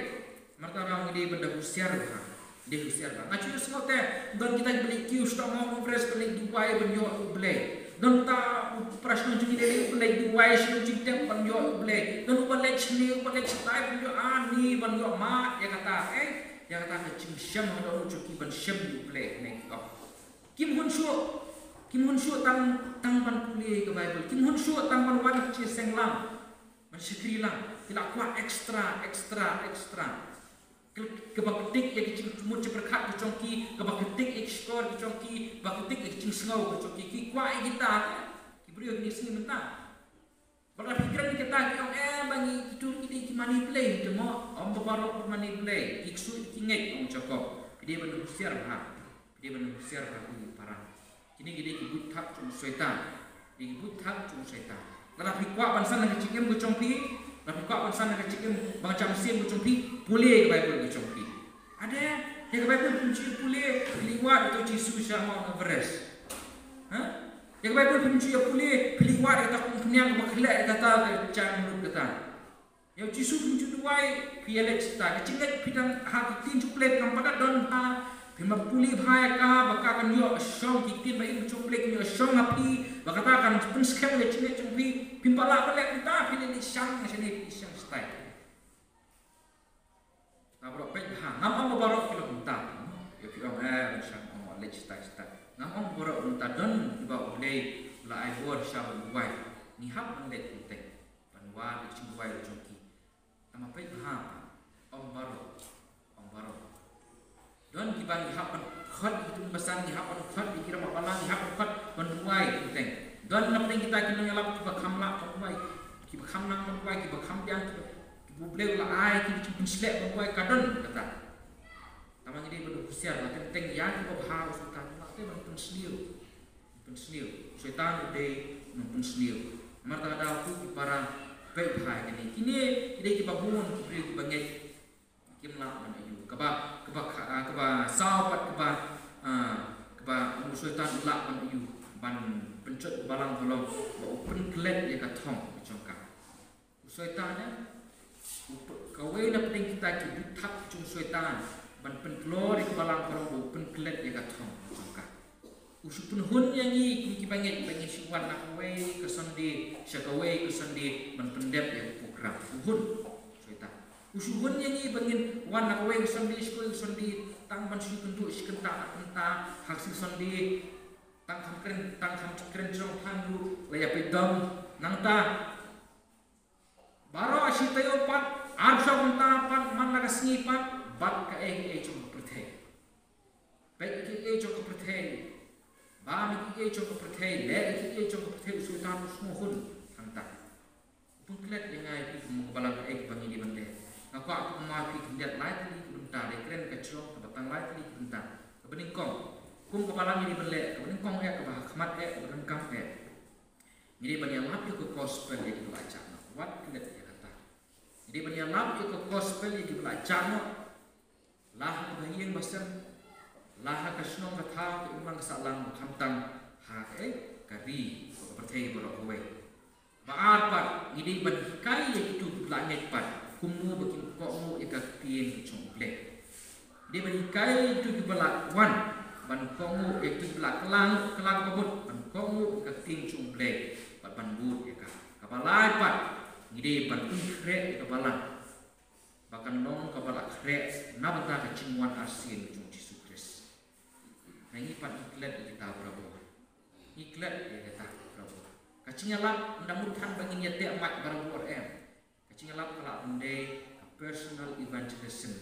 Namar kata ngi dei ban da husiar bha. Dei husiar bha. Nga shu ïohsngew te don kita kiba leit kiew sha Mount Everest ban leit duwai ban ïoh U Blei. Don ta u para shnong jong ngi leit leit ban leit duwai sha Jingtep ban ïoh U Blei. Don uba leit shane uba leit shatai ban ïoh ani ban ïoh mad ïa kata, eh, ïa kata ka jingshem ha ka dohnud jong ki ban shem ïa U Blei ne ki ong. Kim hun shuh, kim hun shuh tang, tang ban pule ka Bible. Kim hun shuh tang ban wan sha seng lang, ban shakri lang. Ki la kwah extra, extra, extra. Ka, kaba ktik ïa ki jingmut jingpyrkhat ki jong ki, kaba ktik ïa ki shkor ki jong ki, kaba ktik ïa ki jingsngew ki jong ki. Ki kwah ïa kita, ki briew kine sngi mynta. Bad lada phi kren ïa kita ki ong, eh, ba ngi kito ki dei ki mane Blei, te mo, ym ba baroh ki mane Blei, ki ksuid ki ngeit, ong Jakob. Phi dei ban husiar bha, phi dei ban husiar bha ko para. Kine ki dei ki buit thap jong u Soitan, ki dei ki buit thap jong u Soitan. Lada phi kwah ban san na ka jingim ka jong phi, lada phi kwah ban san na ka jingim ba ka jam sien ka jong phi, pule ka Bible ka jong phi. Ade, ïa ka Bible phim ju ïa pule, phi leit wad ïa u Jisu sha Mount Everest. Ha? Ïa ka Bible phim ju ïa pule, phi leit wad ïa kata ka umphniang kaba khleh ïa kata ka jaiñ mut kata. Ïa u Jisu phim ju duwai, phi ïa leit shata. Ka jingngeit phi dang ha ka ktien jong U Blei kam pat don ha, phim pule bha ïa ka, ba ka kan ïoh shong, ki ktien ba im jong U Blei kan ïoh shong ha phi, ba kata kan pynskhem ïa ka jingngeit jong phi, phim pat lah ban leh kumta, phi leit shang shane, phi shang shatai. Nga baroh peit bha, ngam ong ba baroh ki long kumta. Ïa phi ong, eh, ban shang ong leit shatai shatai. Ngam ong ba baroh kumta, don kiba U Blei u la ai bor sha ban duwai. Ngi hap ban leit kumtei ban wad ïa ka jingduwai jong ki. Tangba peit bha, ym baroh, ym baroh. Don kiba ngi hap ban khot ïa ki tung basan, ngi hap ban khot ïa ki rangbah balang, ngi hap ban khot ban duwai kumtei. Don na pdeng kita ki nongïalap kiba kham lah ban duwai, kiba kham nang ban duwai, kiba kham biang, kiba U Blei u la ai ki jingpynsleh ban duwai, ka don kata. Tangba ngi dei ban husiar, ba teng teng ïa kiba bha u Soitan u lah te ban pynsniew. Pynsniew. U Soitan u dei u nongpynsniew. Namar kata da u ki para peit bha ïa kine. Kine ki dei kiba bun ki briew kiba ngeit. Kim lah ban ïoh. Kaba, kaba, ah, kaba saw pat kaba, ah, kaba u Soitan u lah ban ïoh ban pynjot balang ka long ba u pynklet ïa ka thong ka jong ka. U Soitan, eh, u p-, kawei na pdeng kita ki buit thap jong u Soitan ban pynklor ïa ka balang ka long ba u pynklet ïa ka thong jong ka. U shu pynhun ïa ngi kum kiba ngeit ba ngin shu wan na kawei ka Sunday sha kawei ka Sunday ban pyndep ïa ka program. U hun Soitan. U shu hun ïa ngi ba ngin wan na kawei ka Sunday sha kawei ka Sunday tang ban shu kynduh sha kynta kynta ha ka sngi Sunday. Tang kham kren, tang kham kren jrong tang ruh la ïa peit dom nangta. Baroh shi taïew pat, arphew saw kynta pat, man la ka sngi pat, bat kaei kaei jong ka pyrthei. Peit kaei kaei jong ka pyrthei. Bam kaei kaei jong ka pyrthei, leh kaei kaei jong ka pyrthei, u Soitan u sngewhun hangta. U pynklet ïa nga ïa phi kum ka balang kaei kaba ngi dei ban leh. Nga kwah phi kum ma phi khyndiat lai tylli ki bynta, dei kren ka jrong kaba tang lai tylli ki bynta. Kaba nyngkong, kum ka balang ngi dei ban leh, kaba nyngkong eh, kaba ha khmat eh, kaba donkam eh. Ngi dei ban ïalap ïa ka gospel ïa kiba la jah noh. Wat klet ïa kata. Ngi dei ban ïalap ïa ka gospel ïa kiba la jah noh. La ha kaba ïeng ba sem. La ha ka shnong ka thaw ka imlang ka sahlang, khamtam ha ka, eh, ka ri, ka pyrthei baroh kawei. Ba ar pat, ngi dei ban hikai ïa kito kiba la ngeit pat kumno ba kin kohnguh ïa ka ktien jong U Blei. Ngi dei ban hikai ïa kito kiba la wan ban kohnguh, ïa kito kiba la klang, klang ka mut ban kohnguh ïa ka ktien jong U Blei bad ban bud ïa ka. Kaba lai pat, ngi dei ban pynkhreh ïa ka balang ba kan long kaba la khreh na bynta ka jingwan arsien jong U Jisu Khrist. Ngi pat ngi klet ïa kita barabor. Ngi klet ïa kita barabor. Ka jingïalap ym da mut than ba ngin ïateh mait barabor, em. Ka jingïalap ka lah ban dei ka personal evangelism,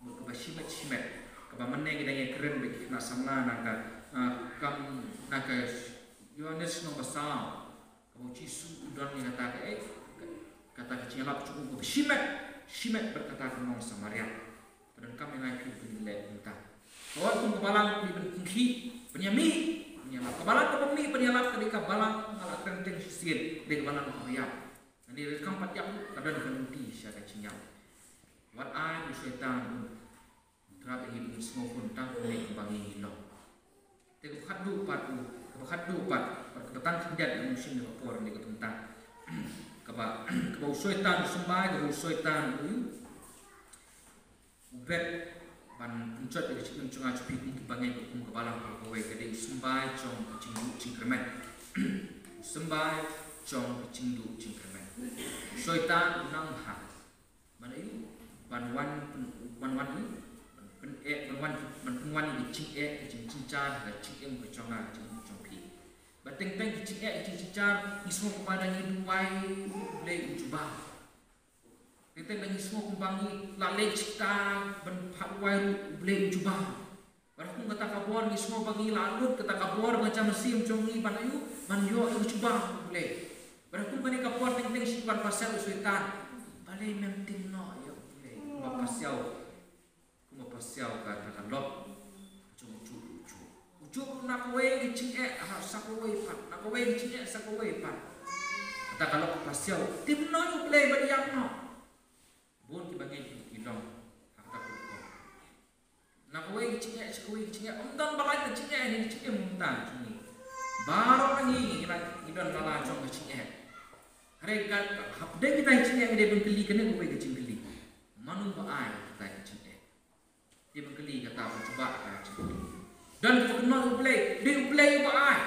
mut kaba shimet shimet, kaba mynne ngi dang ïakren bad ki khynnah samla na ka, ah, kam, na ka Ïoannis lynnong ba saw, kaba U Jisu u don ïa kata ka, eh, kata ka jingïalap jong u kaba shimet shimet bad kata ka nong Samaria. Ka donkam ïa ngi ki ban leh kumta. Ka wan kum ka balang, ki ban kynkhih, ban ïa mih ban ïalap. Ka balang kaba mih ban ïalap ka dei ka balang, nga la kren teng shisien, ka dei ka balang kaba ïap. Ngi ruh kam pat ïap, ka don ka lynti sha ka jingïap. Wat ai u Soitan u trap ïa ngi ban sngew khun tang kumne kumba ngi long. Te kaba khatduh pat, kaba khatduh pat, kaba tang khyndiat, ngan ym shim ïa ka por, ngi ka tang. Kaba, kaba u Soitan u symbai, kaba u Soitan u, u bet ban pynjot ïa ka jingim jong nga jong phi kum ki bangeit, kum ka balang kawei, ka dei u symbai jong ka jingduh jingkyrmen. U symbai jong ka jingduh jingkyrmen. U Soitan u nang ha ban ïa u, ban wan pyn-, ban wan ïa u, ban pyn-, eh, ban wan, ban pynwan ïa ka jingeh, ka jingjynjar, ka jingim ka jong nga, ka jingim jong phi. Ba teng teng ka jingeh, ka jingjynjar, ngi sngew kumba da ngi duwai, U Blei u jubab. Teng teng da ngi sngew kumba ngi la leh jingstad ban phah duwai ruh, U Blei u jubab. Bad ha kum kata ka por ngi sngew ba ngi la lut kata ka por ba ka jingmynsiem jong ngi ban ïoh, ban ïoh ïa u jubab U Blei. Bad ha kum kane ka por teng teng shi ban pasal u Soitan. Balei mem tim noh ïa U Blei? Kumba pasiaw, kumba pasiaw kata ka lok jong u Job, u Job. U Job na kawei ka jingeh ha sa kawei pat, na kawei ka jingeh sa kawei pat. Kata ka lok ka pasiaw, tim noh ïa U Blei bad ïap noh. Bun kiba ngeit ki long ha kata ka rukom. Na kawei ka jingeh sha kawei ka jingeh, ym don ba lait ka jingeh, ne ka jingim mynta jong ngi. Baroh ngi ngi la, ngi don la la jong ka jingeh. Hynrei ka, hapdeng kita ki jingeh ngi dei ban kylli kane kawei ka jingkylli. Mano ba ai kita ki jingeh? Dei ban kylli kata ba jubab ka jingkylli. Don kiba kynnoh ïa U Blei, dei U Blei uba ai.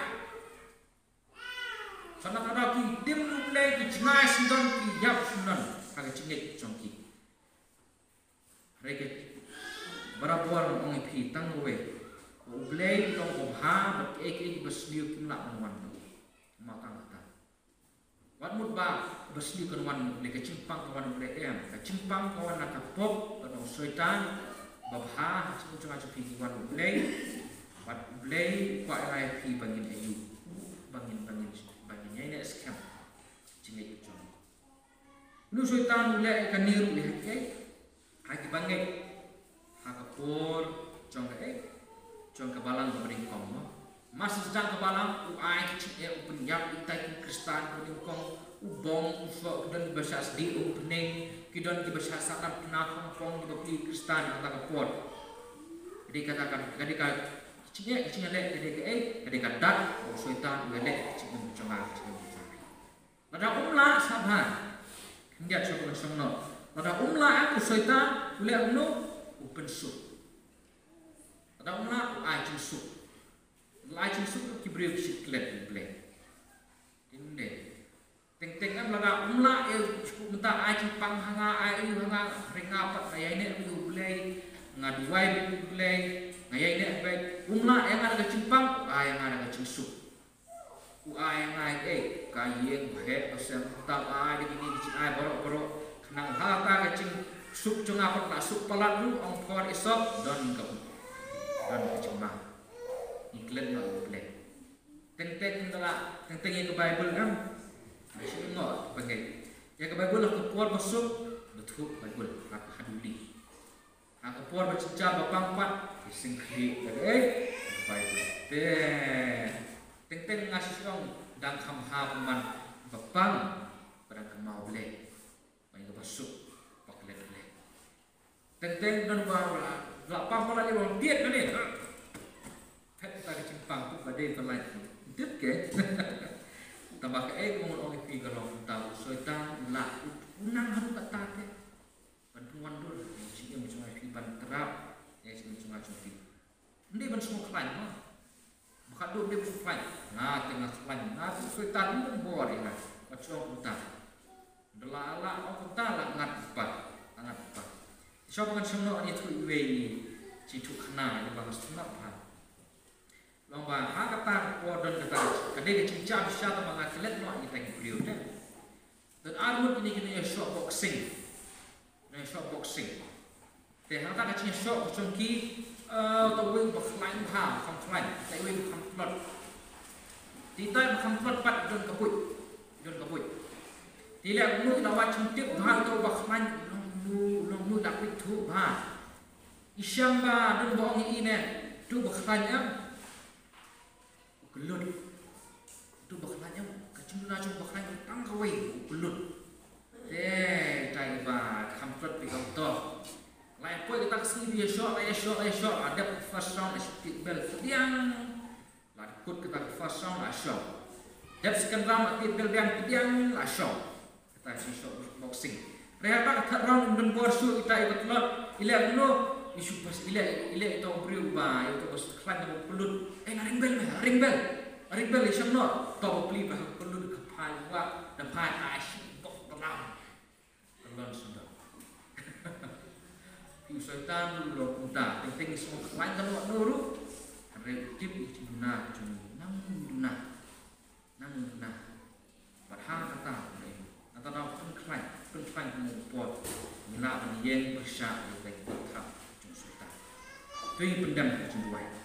Sa na ka daw ki tim ïa U Blei, ki jngai shitom, ki ïap shitom ha ka jingngeit jong ki. Hynrei ka barabor ngan ong ïa phi tang kawei, U Blei u long uba bha bad kiei kiei kiba sniew kim lah ban wan. Mut tang kata. Wat mut ba ba sniew kan wan ïa U Blei, ka jingpang kan wan ïa U Blei, em. Ka jingpang kan wan na ka pop, kan wan u Soitan, ba bha ha jingim jong nga jong phi, ngi wan ïa U Blei. Bad U Blei u kwah ïa nga ïa phi ba ngin ïa u, ba ngin, ba ngin, ba ngin ïaineh skhem jingngeit jong ngi. Une u Soitan u leh ïa kane ruh ïa kiei? Ha kiba ngeit ha ka por jong ka, eh, jong ka balang kaba nyngkong, mo. Mar shu sdang ka balang, u ai ka jingeh, u pynïap ïa kita ki Khristan ba nyngkong, u bom, u soh, ki don kiba shah sdieh ha u bneng, ki don kiba shah sah na pynah pong pong kiba plie Khristan ha kata ka por. Ka dei kata ka, ka dei ka jingeh, ka jingeh leh, ka dei ka, eh, ka dei ka dak u Soitan u leh ïa ka jingim jong nga, ka jingim jong phi. Lada um lah, sa bha. Khyndiat shuwa ban shong noh. Lada um lah, em, u Soitan u leh kumno? U pynsuk. Lada um lah, u ai jingsuk. Lada ai jingsuk, ki briew ki shu klet ïa U Blei. Ym dei. Teng teng, em, lada um lah, eh, shu mynta ai jingpang ha nga, ai ïa u ha nga, hynrei nga pat nga ïaineh bad U Blei, nga duwai bad U Blei, nga ïaineh bad, um lah ïa nga da ka jingpang, ai ïa nga da ka jingsuk. U ai ïa nga, eh, ka ïing, ka heh, ka sem, uta u ai da kine ki jingai baroh baroh. Khnang ha kata ka jingsuk jong nga pat la suk palat ruh, ong por Isop, don ka, don ka jingma. Ngi klet noh ïa U Blei. Teng teng da la, teng teng ïa ka Baibl, em. Shu noh ba ngeit. Ïa ka Baibl ha ka por ba suk, ba thuh Baibl ha ka duli. Ha ka por ba jynjar ba pang pat, ki sngewkhih ka dei ka Baibl. Te teng teng nga shu ong, dang kham bha pynban ba pang ba dang kynmaw Blei. Ba ïa kaba suk ba klet Blei. Teng teng don ba la pang ba la leh ba tied kane. Ka jingpang tu ba dei ba lait. Tip ke. Tangba kaei kaba ngan ong ïa phi ka long kumta, u Soitan u lah u nang haduh katta te ban pynwan dur ïa ka jingim jong nga ïa phi, ban trap ïa ka jingim jong nga jong phi. Ym dei ban sngewkhlaiñ mo. Ba ka dei ban sngewkhlaiñ. Nga te nga khlaiñ, nga te u Soitan un bor ïa nga. Wat shu ong kumta. Ynda la lah ong kumta, la ngat pat, la ngat pat. Shuwa ba ngan shim noh, ngan ïathuh iwei i jingïathuh khana iba nga sngewtynnat bha. Long ba ha kata ka por don kata, ka dei ka jingjia bishar, tangba nga klet noh ïa kita ki briew te. Don ar ngut kine ki nongïasoh boxing. Nongïasoh boxing. Te ha kata ka jingïasoh ka jong ki, eh, uta uwei uba khlaiñ bha, kham khlaiñ, uta uwei uba kham tlot. Te ita iba kham tlot pat don ka buit, don ka buit. Te leh kumno i la wad jingtip bha ïa uta uba khlaiñ, long kumno, long kumno i la pynithuh bha. I shem ba don ba ong ïa i ne, uta uba khlaiñ em u kyllut. Uta uba khlaiñ em, ka jingduna jong uba khlaiñ tang kawei, u kyllut. Te ita iba kham tlot pat ka ong to. La ïa poi kata ka sngi ba ïasoh, la ïasoh, la ïasoh, la dep first round, la shu tied bell pdiang. La kut kata ka first round, la shong. Dep second round, la tied bell biang pdiang, la shong. Kata ka jingïasoh boxing. Hynrei ha kata ka third round, ym don bor shuh, ita iba tlot i leh kumno, i shu pas i leh, i leh ita u briew ba, ita uba khlaiñ, uba kyllut. Eh, la ring bell me, la ring bell. La ring bell, i shem noh. To ba plie ba ha ka kyllut ka phai wah, da phai, ai shi bok ba lam. Ka lon sngewdon. Phi, u Soitan u long kumta, teng teng i sngewkhlaiñ ka noh noh ruh. Hynrei u tip ïa ka jingduna ka jong ngi, nang duna. Nang duna. Bad ha kata ka dei, nangta da pynkhlaiñ, pynkhlaiñ kum u por, ngi lah ban ïeng pyrshah ïa ka jingthap jong u Soitan. To ngin pyndem ka jingduwai.